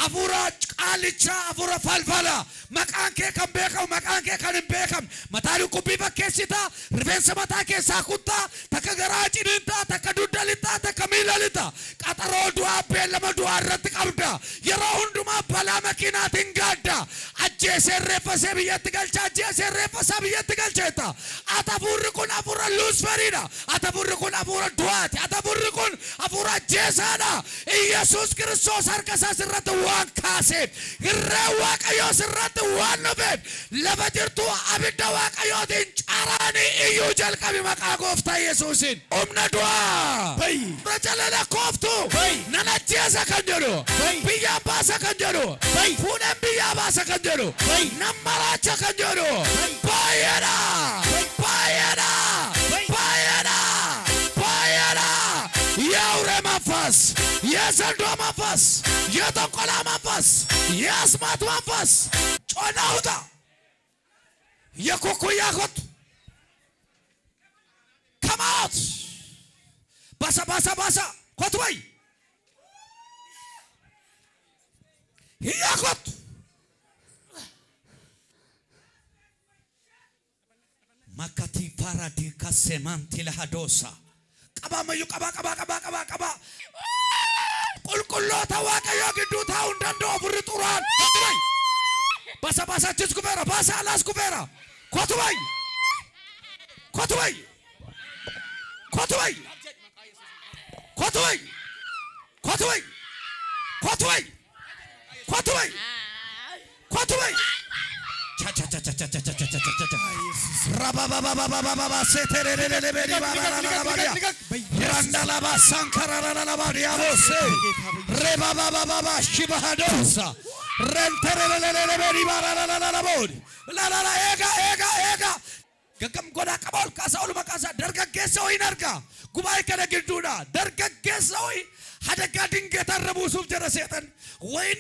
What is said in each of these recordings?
Afuura qaalichaa, afuura falfala. Maqaan kee kan beekamu, maqaan kee kan hin beekamne. Mataa dhukkubbii fakkeessitaa, rifeensa mataa keessaa kuttaa, takka garaa ciniintaa, takka dugda lixaa, takka miila lixaa. Qaxaroo du'aa beellama du'aa irratti qabda. Yeroo hundumaa balaa makiinaatiin gaadda. Ajjeesee reeffasee biyyatti galcha, ajjeesee reeffasaa biyyatti galcheetta. Ati afuurri kun afuura Luusferiidha. Ati afuurri kun afuura du'aati. Ati afuurri kun afuura ajjeesaadha. Iyyasuus Kiristoos harka isaa sirratti waan kaaseef, irree Waaqayyoo sirratti waan dhufeef, lafa jirtu abidda Waaqayyootiin caraanii iyyuu jalqabi maqaa gooftaa Yesuusiin. Humna du'aa. Bayi. Irra jalala kooftu. Bayi. Nan ajjeesa kan jedhu. Bayi. Biyyaan baasa kan jedhu. Bayi. Fuudhan biyyaa baasa kan jedhu. Bayi. Nan maraacha kan jedhu. Bayi. Baay'eedha. Bayi. Baay'eedha. Bayi. Baay'eedha. Baay'eedha. የአውሬ መንፈስ፣ የዘንዶ መንፈስ፣ የጠንቆላ መንፈስ፣ የአስማት መንፈስ ጮና ውጣ። የኩኩያ ኮት come out. Basa basa basa ኮት ወይ ህያ ኮት ማካቲ ፋራዲ ካሴማንቲ ለሃዶሳ ቀባመዩ ቀባ ቀባ ቀባ ቀባ ቀባ qulqulloota Waaqayyoo gidduu taa'uu hin danda'u afurri xuraan. Kottu bayi. Basa basa achis kufeera. Basa alaas kufeera. Kottu bayi. Kottu bayi. Kottu bayi. Kottu bayi. Kottu bayi. Kottu bayi. Kottu bayi. Kottu bayi. Cha cha cha cha cha cha cha cha cha cha cha. Rababababababa seterelelebedi babarabarabaria. Randalaba sankarararabariabose. Rebabababa shibahadosa. Renterelelebedi barararabodi. La la la ega ega ega. Gaggam godhaa qaba ol kaasaa oluma kaasaa dargaggeessa wayii argaa. Gubaa'ee kana gidduudha. Dargaggeessa wayii hadaggaa dingeetarra buusuuf jira seexan. Wayin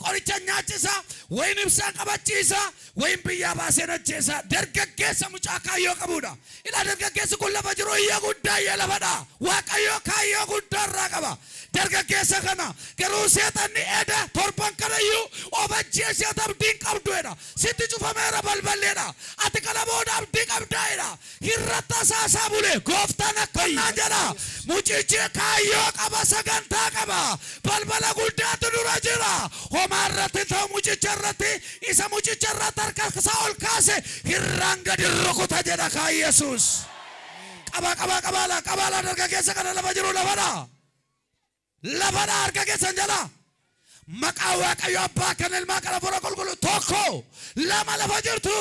qoricha nyaachisa, wayin ibsaan qabachiisa, wayin biyyaa baasee ajjeesa. Dargaggeessa mucaa kaayyoo qabudha. Ilaa dargaggeessi kun lafa jiru iyya guddaa iyya lafadha. Waaqayyoo kaayyoo guddaa irraa qaba. Dargaggeessa kana garuu seexanni eda torban kana iyyuu of ajjeesee abdiin qabduedha. Sitti cufameera balballeedha. Ati kana booda abdii qabdaa'edha. Hirratta saasaa bule gooftaan akkanaa jedha. Mucichi kaayyoo qaba sagantaa qaba. Balbala guddaatu dura jira. Homaa irratti ta'u mucicha irratti isa mucicha irratti harka isaa ol kaase hirraan gadi rukuta jedha kaa Yesuus. Qaba qaba qabaala qabaala dargaggeessa kana lafa jiru lafadha. Lafadha harka keessan jala. Maqaa Waaqayyo abbaa kan ilmaa kana fuula qulqulluu tokko lama lafa jirtu.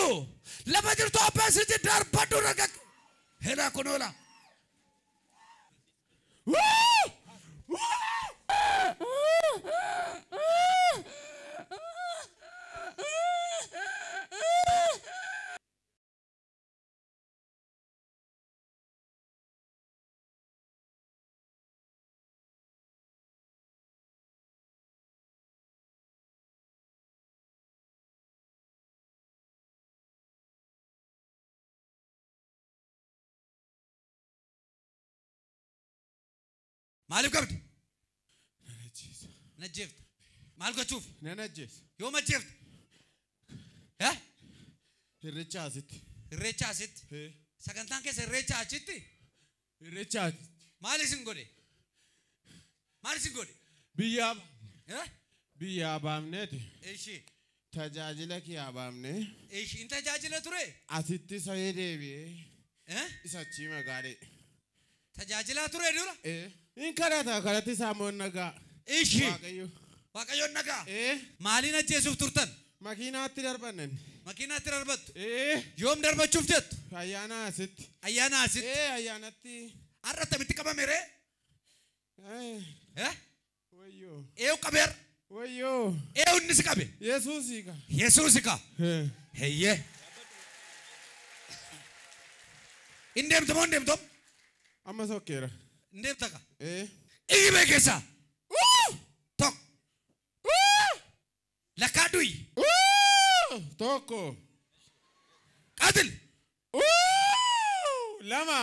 Lafa jirtu abbaa isitti darbadhu dargagge. Helaa kun oola. Maaliif qabdi? Najjeefta. Maal gochuuf? Nan ajjeesa. Yoom ajjeefta? Irreecha asitti. Irreecha asitti. Sagantaan keessa irreecha achitti? Irreecha asitti. Maal isin godhe? Maal isin godhe? Biyyaa biyyaa baafneeti. Ishi. Tajaajila kiyyaa baafnee. Ishi in tajaajila ture? Asitti sa'ee deebi'ee. Isa achii magaalee. Tajaajilaa ture dura? In kadhata kadhatti saamoon nagaa. Ishi. Waaqayyo. Waaqayyoon nagaa. Maaliin ajjeesuuf turtan? Makiinaatti darbannan. Makiinaatti darbattu? Yoom darbachuuf jettu? Ayyaana asitti. Ayyaana asitti. Ayyaanatti. Har'a attamitti qabame ree? Wayyoo. Eeyu qabeera? Wayyoo. Eeyu inni si qabe? Yesuusi ka. Yesuusi ka. Heyyee. Hin deemtu moo hin deemtu? Amma sokkeera. Hin deemta ka? Iyyi bee keessaa. Tokko. Lakkaa du'i. Tokko. Qatil. Lama.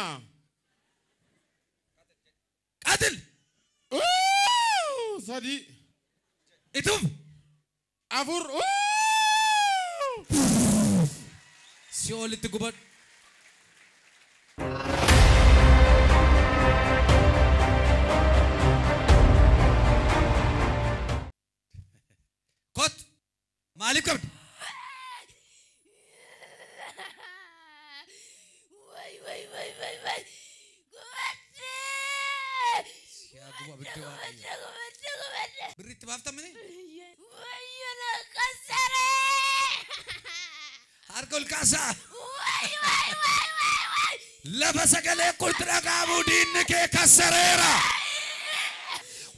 Qatil. Sadi. Ituuf. Afur. Si'oolitti gubadhu. Kot. Maaliif qabdi? Birritti baaftamini? Harka ol kaasaa. Lafa sagalee qulxi dhaga'amu diinni kee kassareera.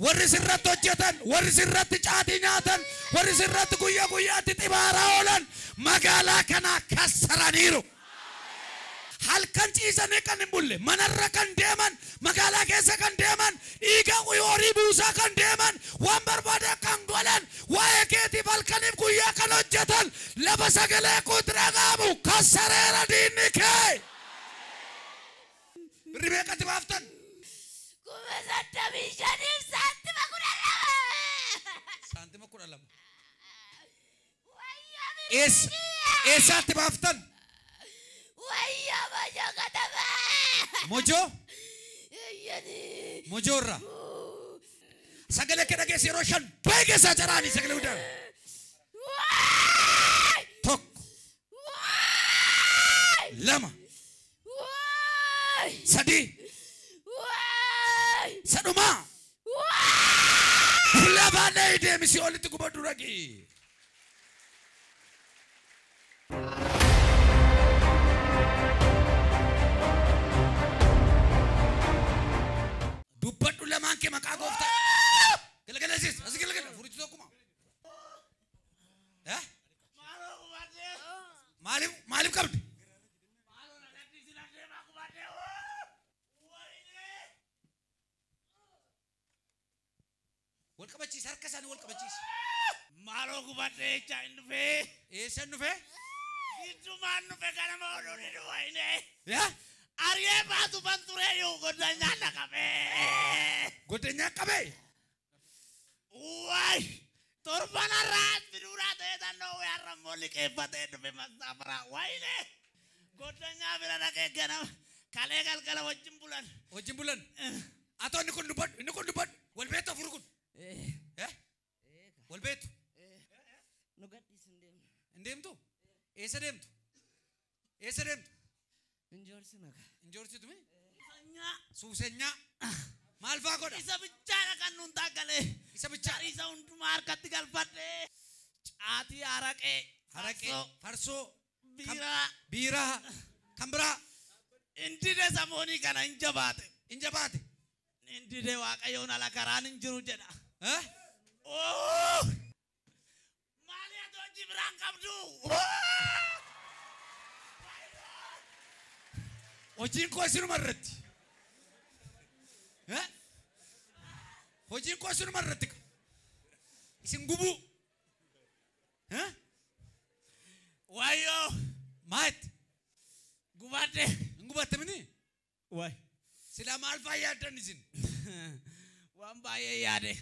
Warri sirratti hojjetan, warri sirratti caatii nyaatan, warri sirratti guyyaa guyyaatti xibaaraa oolan magaalaa kanaa kassaraniiru. Halkan ciisanii kan hin bulle, manarra kan deeman, magaalaa keessa kan deeman, dhiiga horii buusaa kan deeman, waan barbaadan kan godhan, waa'ee keetiif halkaniif guyyaa kan hojjetan, lafa sagalee kuutti dhaga'amu kassareera diinni kee. Birri meeqatti baaftan? 35,000 saantima 12. Eessaatti baaftan? Mojoo? Mojoo irraa. Sagalee kee dhageessi yeroo 5 baay'ee keessaa jaraanii sagalee guddaa. 1 2 3 sadhumaa. Lafaan deemi si'oolitti gubadhu dhaqi. Dubbadhu lamaan kee maqaa gooftaa. Galagaleessis as galagala furichi tokkuma. Maaliif maaliif qabdi? Wal qabachiisi harka isaanii wal qabachiisi. Maaloo gubadhee jechaa hin dhufee. Eessan dhufee? Giddumaan dhufe ganama oduun hin dhufaine. Yaa? Ari'ee baatu ban turee yoo goddanyaa na qabee. Goddanyaa qabee? Waay! Torban har'aa fiduudhaa ta'ee tannoo har'a immoo liqeeffatee dhufe masaafaraa. Waayine! Goddanyaa bira dhaqee ganama kalee galgala wajjin bulan. Wajjin bulan? Atoo inni kun dubbadhu inni kun dubbadhu wal beektu afur kun. Wal beektu? Nu gadhiisu hin deemnu. Hin deemtu? Eessa deemtu? Eessa deemtu? Injoorsi naga. Injoorsitu mi? Suusenyaa. Maal faa godha? Isa bichaadha kan nuun taagalee. Isa bichaa. Isa hundumaa harkatti galfadhee. Caatii haraqee. Haraqee. Farsoo. Biiraa. Biiraa. Kan biraa. Indide samoonii kana hin jabaate. Hin jabaate. Indide waaqayyoon ala karaan hin jiru jedha. Maali ati hojii biraan qabdu? Hojiin koo isinuma irratti. Hojiin koo isinuma irratti. Isin gubuu. Wayyoo. Maalitti? Gubadhe. Hin gubatte mini? Waay. Silaa maal faa yaaddan isin? Waan baay'ee yaade.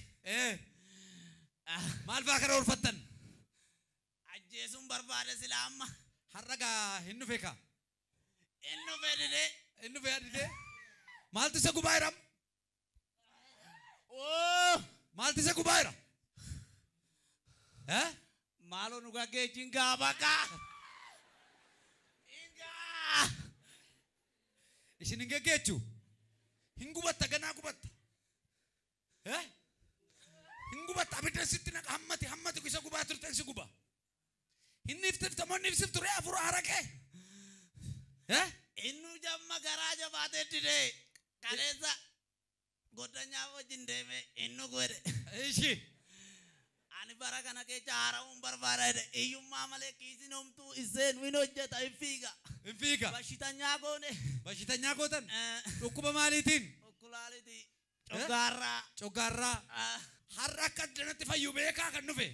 Maal faa kana oolfattan? Ajjeesuun barbaade silaa amma. Har'a gaa hin dhufe kaa? Hin dhufe didee. Hin dhufe didee. Maaltu isa gubaa jira? Maaltu isa gubaa jira? Maaloo nu gaggeessin gaa bakka. Ingaa. Isin hin gaggeessu? Hin gubatta ganaa gubatta. Hin gubatta abidda sitti naqa hammati hammati isa gubaa turte si guba. Hin iftiftamoonni ibsiftu ree afur haraqee. Innu jamma garaa jabaatee didee kaleessa goddanyaa wajjin deeme innu godhe. Ishi. Ani bara kana keessa haara'uun barbaada jedhe hiyyummaa malee kiisiin homtuu iseen hin hojjeta hin fiiga. Hin fiiga. Bashitanyaa goone. Bashitanyaa gootan. Dhukkuba maaliitiin? Okkulaalitii. Coggaarraa. Coggaarraa. Har'a akka addanatti fayyu beekaa kan dhufe.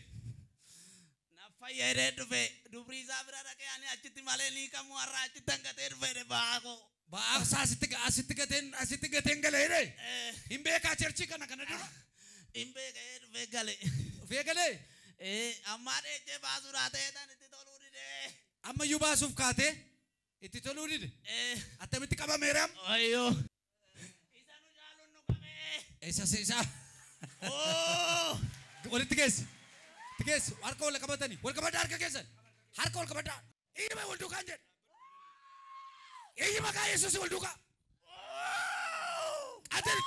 Fayyadee dhufe dubrii isaa bira dhaqee ani achitti malee ni kamuu har'a achitti hanqatee dhufe ba'aa koo. Ba'aa isaa asitti gateen galee jedhee. Hin beekaa cherchii kana kana dura. Hin beekee dhufee galee. Dhufee galee. Ammaa dheechee baasuudhaa ta'ee tan itti toluu didee. Ammayyuu baasuuf kaatee itti toluu dide. Attamitti qabameera? Ayyoo. Isa nu jaaluun nu qabee. Isa isa. Oo. Walitti geessi. Itti geessi. Harka wal qabatanii. Wal qabaddaa harka keessan. Harka wal qabaddaa. Iyyima wal duukaan jedhe. Iyyi maqaa Yesuus wal duukaa. Qatil.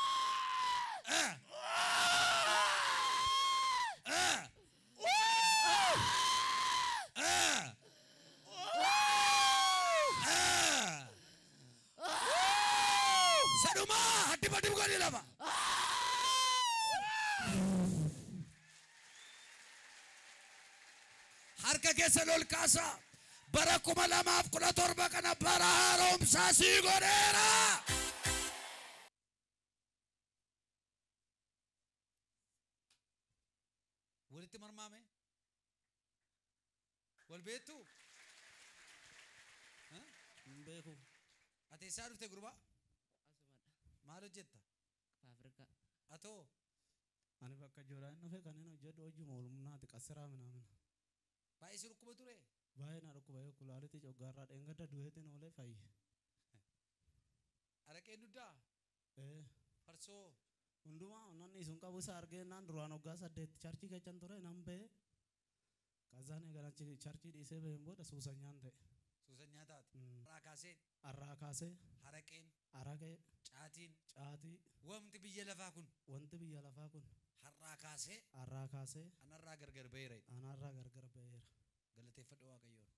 Sadumaa haddi badii godhi lafa. Harka keessan ol kaasaa. Bara 2017 kana bara haaromsaa sii godheera. Walitti marmaame? Wal beektuu? Hin beeku. Ati eessaa dhufte gurbaa? Asumadha. Maal hojjetta? Faafrikaa. Atoo? Ani bakka jooraan dhufe kan inni hojjedhu hojjuma oolumnaati qasiraa minaamin. Baay'ee si dhukkuba ture? Baay'ee na dhukkuba yoo kulaalitti coggaarraa dheengadda du'eetiin oolee fayye. Araqeen duddaa? Farsoo? Hundumaa namni sun qabu isa argeennaan duraan waggaa 8 charchii keessan ture nan ba'e. Kazaan eegalan charchii dhiisee ba'een booda suusanyaan ta'e. Suusanyaa taate. Har'aa kaasee. Har'aa kaasee. Araqeen. Araqee. Caatiin. Caatii. Wanti biyya lafaa kun. Wanti biyya lafaa kun. Har'aa kaasee. Har'aa kaasee. Anarraa gargar ba'eera. Anarraa gargar ba'eera. Galateeffadhu Waaqayyoon.